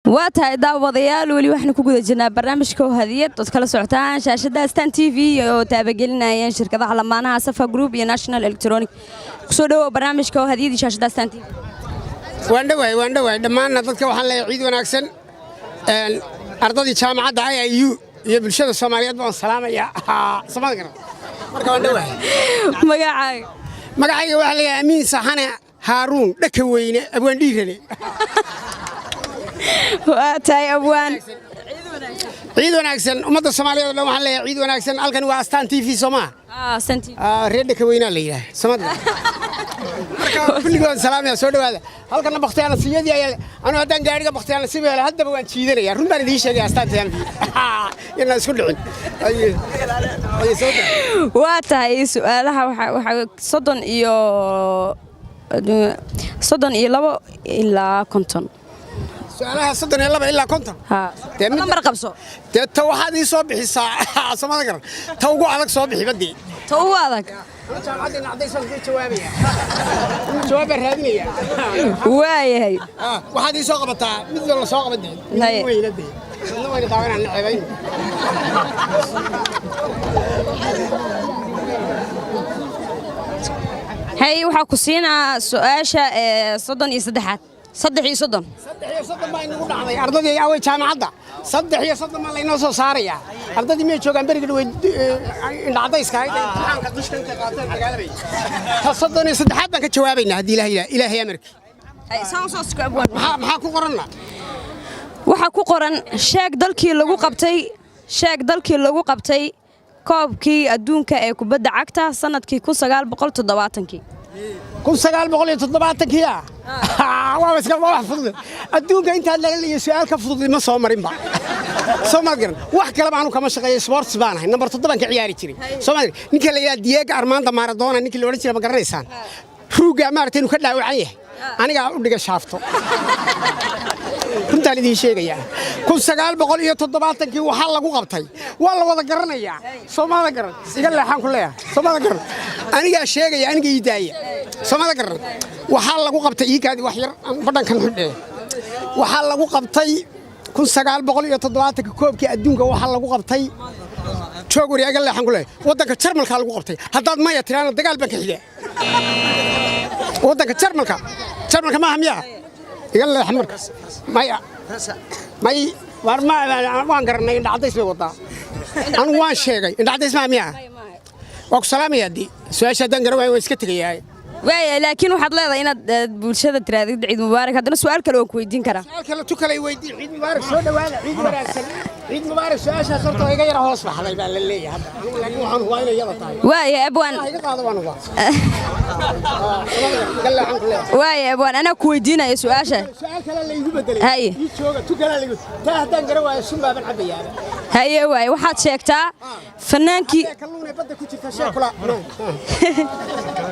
Waa tahay, daawadayaal, weli waxaanu ku guda jirnaa barnaamijka oo hadiyad ood kala socotaan shaashadda Astaan TV oo taabagelinayeen shirkadaha lamaanaha Safa Group iyo National Electronic. Kusoo dhawow barnaamijka oo hadiyadii shaashadda Astaan TV. Waan dhowahay, waan dhowahay. Dhammaanna dadka waxaan leeyahay ciid wanaagsan. Ardadii jaamacadda IIU iyo bulshada Soomaaliyeed baan salaamayaa, samada garan. Marka waan dhowahay. Magacaaga? Magacayga waxaa leeyahay Amiin Saxane Haaruun Dhaka Weyne, abwaan dhiirane. Waa tahay, abwaan. Ciid wanaagsan ummadda Soomaaliyeed oo dhan. Waxaan leeyahay ciid wanaagsan. Halkani waa Astaan TV, soo maaha? Astaan TV. Reer Dhaka Weynaa la yidhaah, samada. Marka kulligood salaamaya, soo dhawaada. Halkana bakhtiyaana siyadii ayaa. Anu haddaan gaadhiga bakhtiyaana siba helo, haddaba waan jiidanaya. Run baan idiin sheegay, Astaan TV inaan isku dhicin. Waa tahay, su-aalaha waxaa 32 ilaa 50. Su-aalaha 32 ilaa 50? Lambar qabso. Dee ta waxaad ii soo bixisaa, samada garan, ta ugu adag soo bixi badii. Ta ugu adag. Jaamacaddeenna cadays baan kaga jawaabaya, jawaab baan raadinaya. Waayahay. Waxaad ii soo qabataa mid la soo qaban dee mid weyna, dee midna wayna daawanaan ceebayn. Hay, waxaa ku siinaa su-aasha 33aad, 33. 33 baa inagu dhacday. Ardadii away jaamacadda? 33 baa laynoo soo saarayaa. Ardadii miyay joogaan? Beriga dhawey indhacadayska ahayd ee imtixaanka dushka intay qaateen dagaalamay. Ta 33aad baan ka jawaabaynaa haddii Ilaah yidhaah, Ilaahay amarkii. Maxaa ku qoranna? Waxaa ku qoran: sheeg dalkii lagu qabtay, sheeg dalkii lagu qabtay koobkii adduunka ee kubadda cagta sanadkii 1970-kii. 1970-kii ah, waaba iska waa wax fudud. Adduunka intaad laga leeyahay su'aal ka fudud ma soo marinba, soo ma garan? Wax kaleba anu kama shaqeeyo, sports baan ahay, number 7 ka ciyaari jiray, soo ma garan? Ninka la yidhaha Diego Armando Maradona, ninkii la odhan jiray, ma garanaysaan? Ruugga maaragtay inuu ka dhaawacan yahay anigaa u dhiga shaafto. Runtaan idiin sheegayaa, 1970-kii waxaa lagu qabtay waa la wada garanayaa, soomada garan? Iga leexaan ku leeyahay, soomada garan? Anigaa sheegaya, aniga ii daaya, soomada garan? Waxaa lagu qabtay, iikaadi wax yar aan badhankan xidhee, waxaa lagu qabtay 1970-kii koobkii adduunka. Waxaa lagu qabtay, joog wari, iga leexan ku leeyahay, waddanka Jarmalkaa lagu qabtay. Haddaad maya tiraana, dagaal baan ka xigaa. Waddanka Jarmalka, Jarmalka maaha miyaa? Iga leexa marka. Maya, may, war ma waan garanay, indhacadays bay wadaa. Anigu waan sheegay, indhacadays maa miyaa? Waa ku salaamaya. Haddii su-aasha haddaan garan waayo, waan iska tegayaa. Waaya, laakiin waxaad leedahay inaad bulshada tiraadid ciid mubaarak. Haddana su'aal kale waan ku weydiin karaa. Su'aal kale tu kale weydii. Ciid mubaarak, soo dhawaada, ciid wanaagsan, ciid mubaarak. Su-aashaas horta waa iga yara hoos baxday baa la leeyahay hadda. Anigu laakiin waxaan hubaa inay iyada tahay. Waaya, abwaan. Iga qaado, waan hubaa. Iga leexan ku leeyahay. Waaya, abwaan, anaa ku weydiinaya su-aasha. Su'aal kale la igu bedelay. Haye. Ii jooga, tu kale la igu taa haddaan garan waayo, sun baaban cabayaaba. Haye, waaya, waxaad sheegtaa fanaankii Kalluun ee badda ku jirta sheeg kula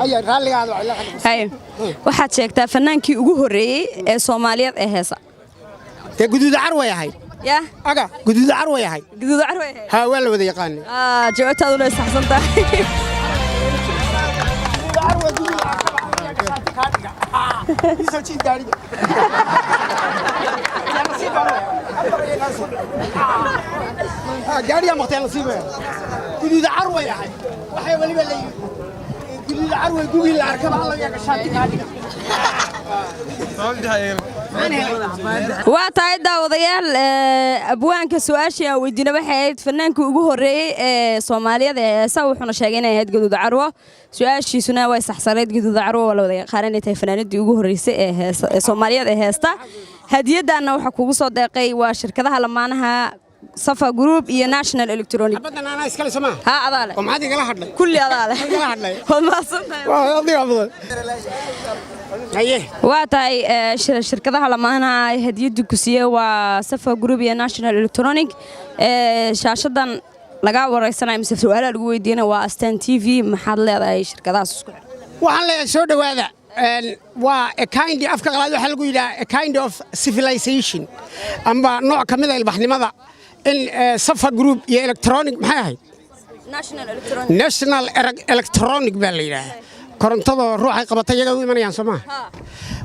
haya, raalligaada waa. Haye, waxaad sheegtaa fanaankii ugu horreeyey ee Soomaaliyeed ee heesa. Dee Guduuda Carway ahayd. Yaa? Aga Guduuda Carway ahayd. Guduuda Carway ahayd. Haa, waa la wada yaqaanay. Ah, jawaabtaaduna way saxsan tahay. Guduuda Carway, guduuda Carway ii soo jiid gaariga. Yaa nasiib baan leeyahay. Gaarigaa maqtay, nasiib. Guduuda Carway ahayd. Waxay weliba la yidhi Guduuda Carway gugii la arkaba alla yaa gashaati kaa dhiga. Maxaan helay? Waa tahay, daawadayaal, abwaanka su-aashii aan weydiina waxay ahayd fanaankii ugu horreeyey ee Soomaaliyada ee heesa, wuxuuna sheegay inay ahayd Guduuda Carwo. Su-aashiisuna way saxsanayd. Guduuda Carwo waa la wada yaqaan inay tahay fanaanadii ugu horreysay ee heesa ee Soomaaliyeed ee heesta. Hadiyaddaanna waxaa kugu soo deeqay waa shirkadaha lamaanaha Safa Group iyo National Electronic. Xabaddan anaa iskale, soo maaha? Haa, adaa leh. Oo maxaad igala hadlay? Kulli adaa leh. Igala hadlay. Waad mahadsantahay. Waa adiga mudan. Haye. Waa tahay, shirkadaha lamaanaha ay hadiyadda ku siiyey waa Safa Group iyo National Electronic. Shaashadan lagaa wareysanayo mise su-aalaha lagu weydiina waa Astaan TV. Maxaad leedahay shirkadahaas isku xidhan? Waxaan leeyahay soo dhowaada. Waa a kind, afka qalaad waxaa lagu yidhaha a kind of civilization amba nooc ka mid a ilbaxnimada in Safa Group iyo electronic, maxay ahayd? National Electronic. National Electronic baa la yidhaahaa. Korontada ruuxay qabatay iyaga u imanayaan, soo maaha?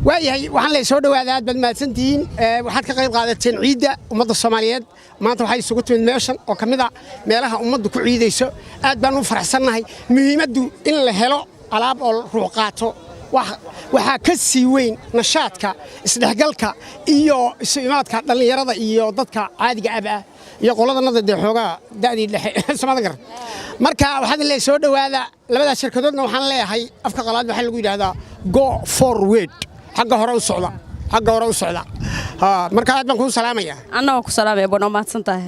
Waayahay, waxaan leeyahay soo dhowaada, aad baad mahadsantihiin. Waxaad ka qayb qaadateen ciidda ummadda Soomaaliyeed. Maanta waxay isugu timid meeshan oo ka mid a meelaha ummaddu ku ciidayso. Aad baan u faraxsannahay. Muhiimaddu in la helo alaab oo ruux qaato waxaa ka sii weyn nashaadka, isdhexgalka iyo isu imaadka dhallinyarada iyo dadka caadiga aba ah iyo qoladanada dee xoogaa da'dii dhexe samada garan. Marka waxaad leeyahay soo dhowaada. Labadaas shirkadoodna waxaan leeyahay, afka qalaad waxaa lagu yidhaahdaa "go forward", xagga hore u socda, xagga hore u socda. Marka aad baan kuu salaamayaa. Annagoo ku salaamaya, bona mahadsan tahay.